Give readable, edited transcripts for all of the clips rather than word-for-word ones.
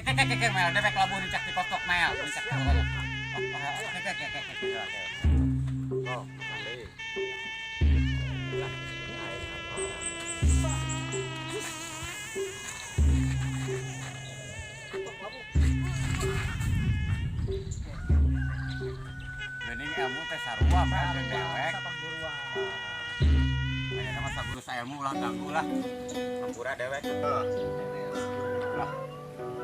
Oke, Mel, dewek labuh nincak di kotok, Mel. Nincak di kotok. Oke. Oh, deui. Lah, aing apa? Geuning ilmu teh sarua, Mel, jeung dewek. Ayeuna mah sagurus ilmu ulah ganggu lah. Hampura dewek. Lah.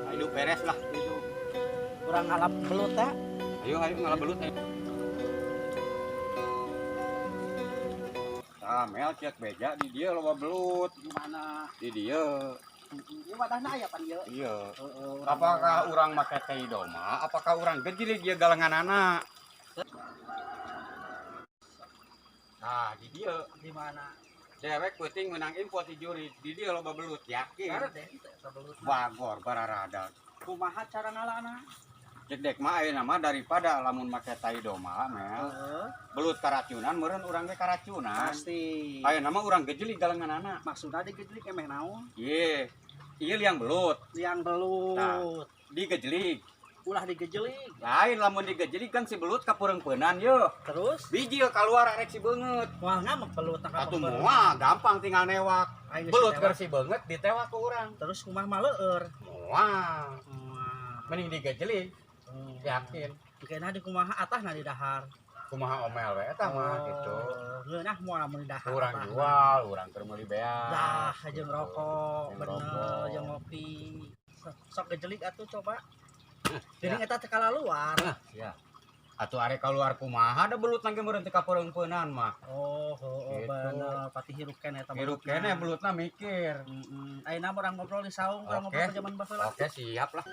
Hidup beres lah. Hidup. Urang ngalap belut ta? Ayo ayo ngalap belut ayo. Tah, Mel cek beja di dieu loba belut. Di mana? Di dieu. Ieu wadahna aya pan ieu. Iya. Heeh. Apakah urang make tai doma? Apakah urang gejlig ieu galenganana? Nah, di dieu. Di mana? Dewek peuting menang info ti juri. Di dieu loba belut yakin. Karena teh belut. Bagor bararada. Kumaha cara ngalana? Cek dek mah ayeuna mah daripada lamun make tai doma, Mel. Heeh. Belut karacunan meureun urang ge karacunan. Pasti. Ayeuna mah urang gejlig galenganana. Maksudna digejlig emeh naon? Ieu. Ieu liang belut. Liang belut. Nah, digejlig. Ulah digejlig. Lain lamun digejlig kan si belut kapureungpeunan yeuh. Terus bijil keluar arek si beungeut. Moal ngamuk belut tah Atuh moal gampang tinggal newak. Belut keur si beungeut ditewak ku urang. Terus kumaha mah leueur? Moal. Mending digejlig. Yakin. Dikena di kumaha atahna di dahar. Kumaha omel we eta mah gitu. Ngeunah moal mun di dahar. Urang jual, urang keur meuli beas. Dah jeung rokok, bener jeung ngopi. Sok gejlig atuh coba. Jadi eta teh kalaluar. Sia. Atuh arek keluar kumaha da belut nangge meureun teu kapureungpeunan mah. Oh, heeh bener, pati hirup keneh eta. Hirup keneh belutna mikir. Heeh. Ayeuna urang ngobrol di saung, urang ngobrol zaman baheula. Oke, siap lah.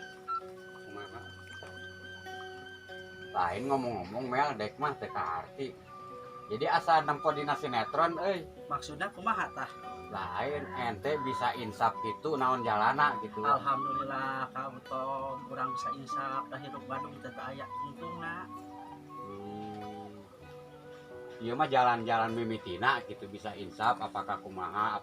Kumaha? Lain ngomong-ngomong Mel dek mah teu kaarti. Jadi asa nempo dina sinetron euy. Maksudna kumaha tah? Lain ente bisa insaf gitu naon jalana gitu. Alhamdulillah Kak Utom, urang bisa insaf dah hidup Bandung teh aya untungna. Ieu mah jalan-jalan mimitina gitu bisa insaf apakah kumaha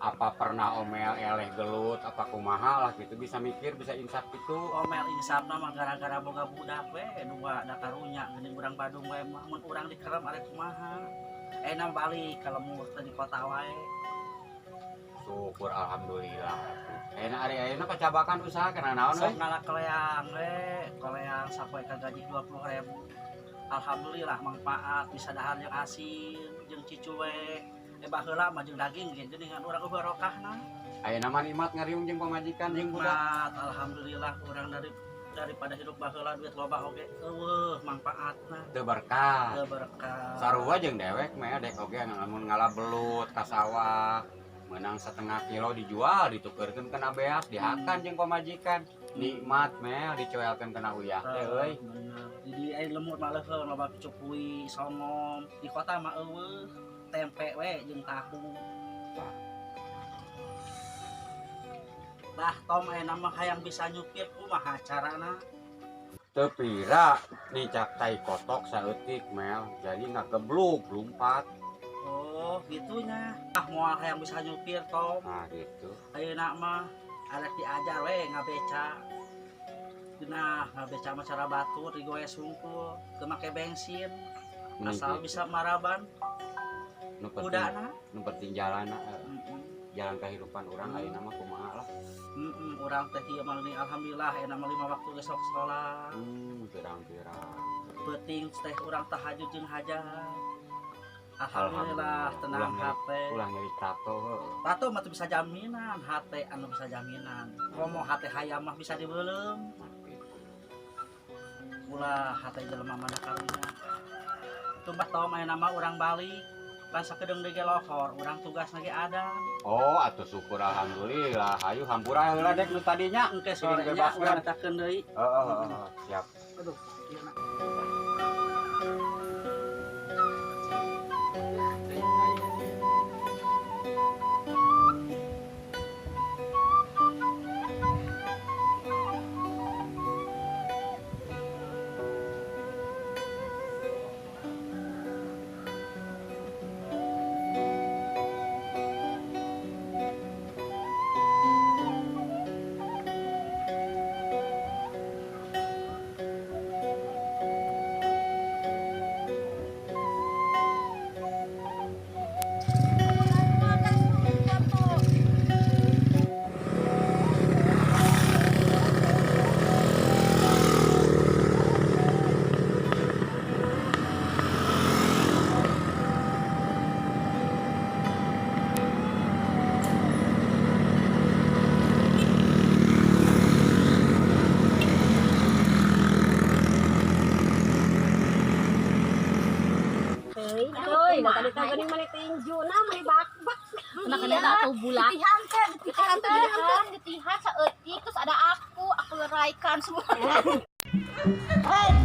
apa pernah omel eleh gelut apa kumaha lah gitu bisa mikir bisa insaf gitu. Omel insaf mah gara-gara boga budak we dua da karunya geuning urang Bandung we mah mun urang dikerem arek kumaha. Enak balik kalau mau di kota wae. Syukur alhamdulillah. Enak ari ayeuna pacabakan usaha kana naon we? Sok ngala koleang we, koleang sapoe ka gaji 20.000. Alhamdulillah manfaat bisa dahar jeung asin jeung cicu we. Baheula mah jeung daging ge geuningan urang barokahna. Ayeuna mah nikmat ngariung jeung pamajikan jeung budak. Alhamdulillah urang daripada hidup baheula duit loba oge eueuh manfaatna. Teu berkah. Teu berkah. Sarua jeung dewek mah dek oge lamun ngala belut ka sawah menang setengah kilo dijual ditukerkeun kana beas dihakan jeung pamajikan. Nikmat mel dicoelkeun kana uyah teh euy. Jadi aya lemur mah leuheung loba cukui songom di kota mah eueuh tempe we jeung tahu. Tah Tom ayeuna mah hayang bisa nyupir kumaha carana? Teu pira nicak tai kotok saeutik Mel, jadi ngageblug lumpat. Oh, gitunya. Ah moal hayang bisa nyupir Tom. Nah, gitu. Ayeuna mah arek diajar we ngabeca. Nah, ngabeca mah cara batur digoes hungkul, teu make bensin. Asal gitu. Bisa maraban. Nu penting, nu penting jalana. Jalan kehidupan urang ayeuna mah kumaha lah. Urang teh ieu mah alhamdulillah ayeuna mah 5 waktu ge sok salat. Pirang-pirang. Peuting teh urang tahajud jeung hajat. Alhamdulillah tenang hate. Ulah nyeri tato. Tato mah teu bisa jaminan, hate anu bisa jaminan. Komo hate hayam mah bisa dibeuleum. Ulah hate jelema mah karunya. Tumbah Tom ayeuna mah urang balik. Pan sakedeung deui ge lohor, urang tugasna ge ada. Oh, atuh syukur alhamdulillah. Hayu hampura heula dek nu tadinya. Engke sore nya urang takeun deui. Heeh, siap. Aduh, ieu na. Bajuna mah bak-bak. Nah, kena atuh bulat. Getihan teh, getihan teh, getihan, getihan saeutik terus ada aku leraikan semua. Hey!